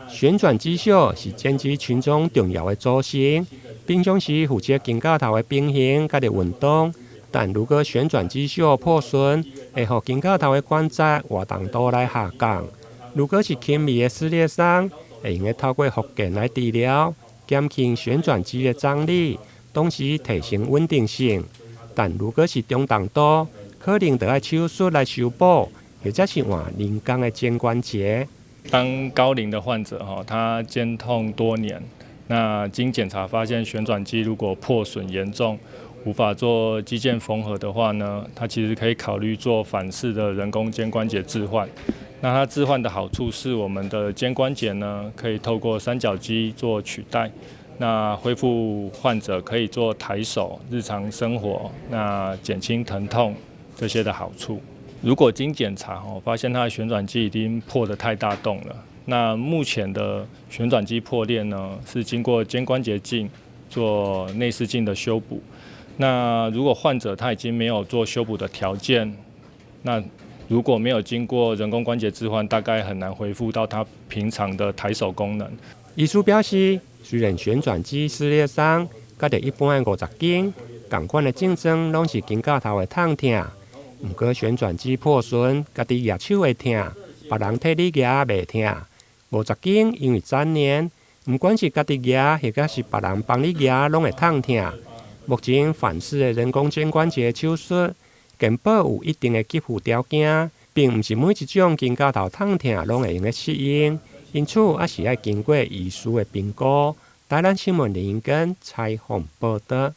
旋轉肌袖是肩肌群中重要的組成，平常時負責肩胛頭的平衡佮運動。但如果旋轉肌袖破損，會予肩胛頭的關節活動度來下降。如果是輕微的撕裂傷，會用得透過復健來治療，減輕旋轉肌的張力，同時提升穩定性。但如果是中重度，可能著愛手術來修補，或者是換人工的肩關節。當高齡的患者哈，他肩痛多年，那經檢查發現旋轉肌如果破損嚴重，無法做肌腱縫合的話呢，他其實可以考慮做反式的人工肩關節置換。那它置換的好處是，我們的肩關節呢，可以透過三角肌做取代，那恢復患者可以做抬手、日常生活，那減輕疼痛這些的好處。如果經檢查哦，發現他的旋轉肌已經破得太大洞了，那目前的旋轉肌破裂呢，是經過肩關節鏡做內視鏡的修補。那如果患者他已經沒有做修補的條件，那如果沒有經過人工關節置換，大概很難恢復到他平常的抬手功能。醫師表示，雖然旋轉肌撕裂傷佮著一般的五十肩仝款的症狀攏是肩胛頭會痛疼，毋過旋轉肌破損，家己蜈手會疼，別人替你蜈袂疼。五十肩因為粘連，毋管是家己蜈或者是別人幫你蜈，攏會痛疼。目前反式的人工肩關節手術，健保有一定的給付條件，並毋是每一種肩胛頭痛疼攏會用得適應，因此猶是愛經過醫師的評估。台南新聞林根採訪報導。